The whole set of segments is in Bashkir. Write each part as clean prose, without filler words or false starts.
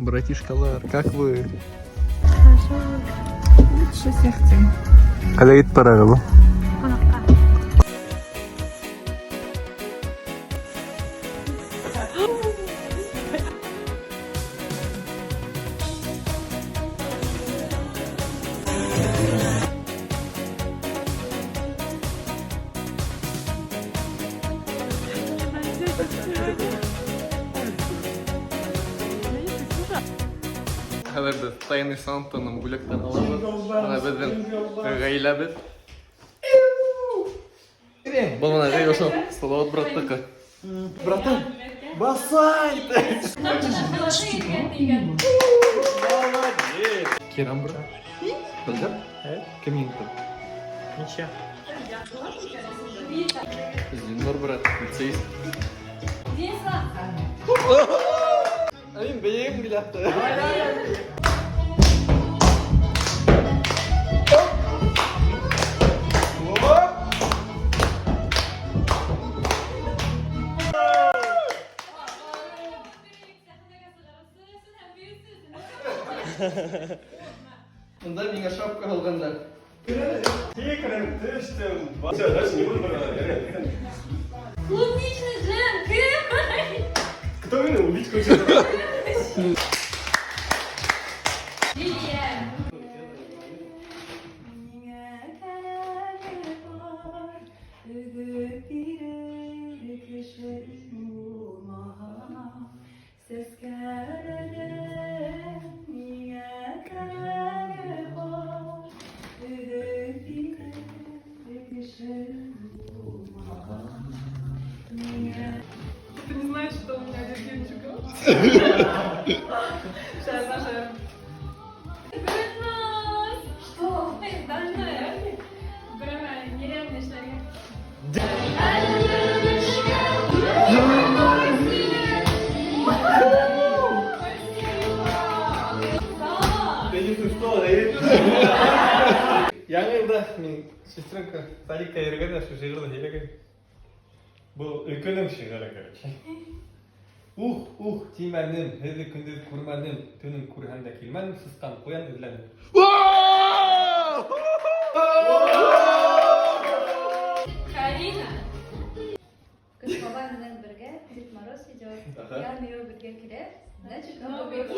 Братишкалар, как вы? Хорошо. Лучше всех. Ҡайҙа китеп барабыҙ был? Ҡунаҡҡа. Хәҙер беҙ тайный Сантаның бүләктәр алабыҙ. Бына беҙҙең ғаиләбеҙ. Был бына эй, ошо Салават браттыҡы. Братан, басай! Керам брат. Белдем? Кем еңде? Ничья. Зиннур брат, лицеист. Мин бейегем килә. Бында миңә шапка һалғандар. Все, дальше не буду продолжать. Клубничный джем, кем? Кто меня убить хочет? Лилия. Ты не знаешь, что у меня аллергия. Сейчас, наша. Гөлназ! Что? Должна. Прямо нереально эшләргә. Яңы йылда мин сестренка садикка йөрөгәндә шул шиғырҙы һөйләгән. Был Өкөнөң шиғыры, короче. Ух, ух, тимәнем, һеҙҙе көндөҙ күрмәнем, төнөн күрһәм дә килмәнем, сысҡан ҡуян эҙләнем. Карина. Кыш бабай менән бергә Дед Мороз идет. Яңы йыл беҙгә килә, значит, Новый год.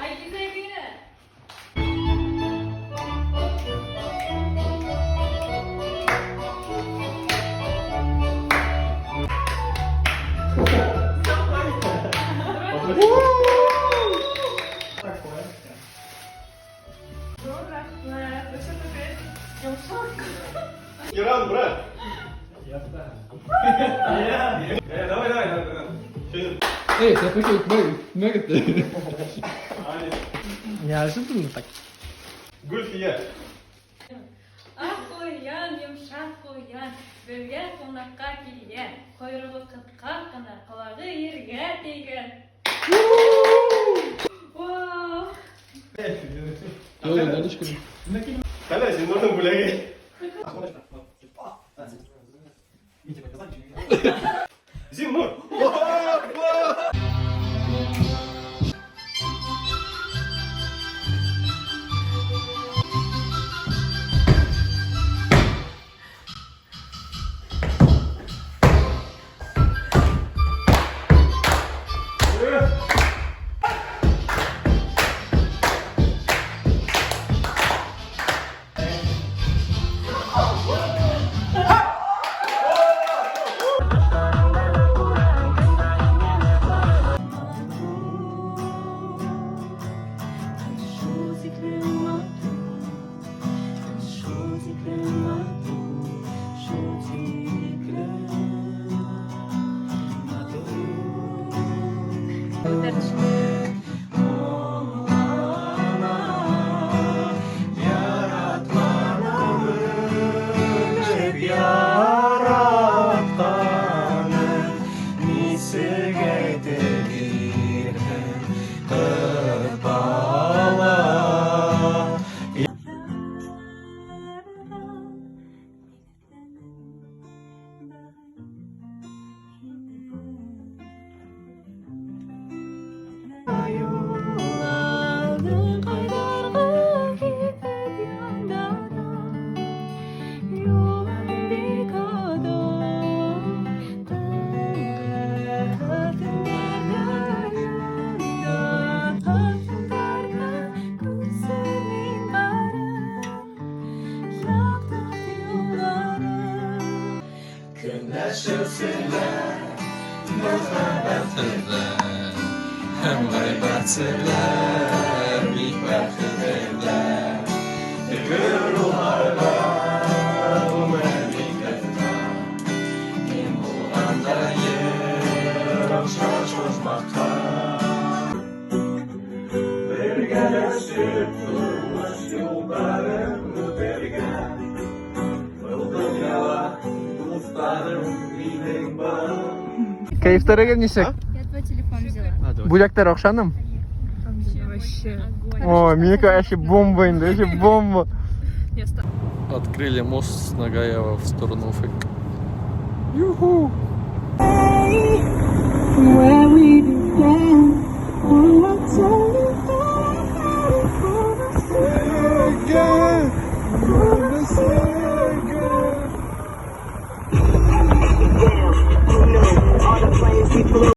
Айгизә генә. Рәхмәт. Вообще такая йомшаҡ. Киран, брат. Давай, давай, давай, давай. Эй, нимә китте? Неожиданно так. Гульфия. Аҡ ҡуян, йомшаҡ ҡуян, беҙгә ҡунаҡҡа килгән, ҡойроғо ҡыҫҡа ғына, ҡолағы ергә тейгән. Вау! Ҡәнә, Зиннурҙың бүләге. Зиннур! Рәхәтсерләр, бик бәхетлеләр. Төкөр уларға ғүмер бик ҡыҫҡа. Ким булғанда ер оҡшаш ожмахҡа. Бергәләшеп тормош юлдарын үтергә. Был донъяла дуҫтарым минең бар. Кәйефтәрегеҙ нисек? Я твой телефон взяла. Бүләктәр оҡшанымы? Вообще. О, минеке вообще бомба инде, вообще бомба. Открыли мост с Нагаева в сторону Уфы. Юху! Where we began. Oh, I tell you that Again.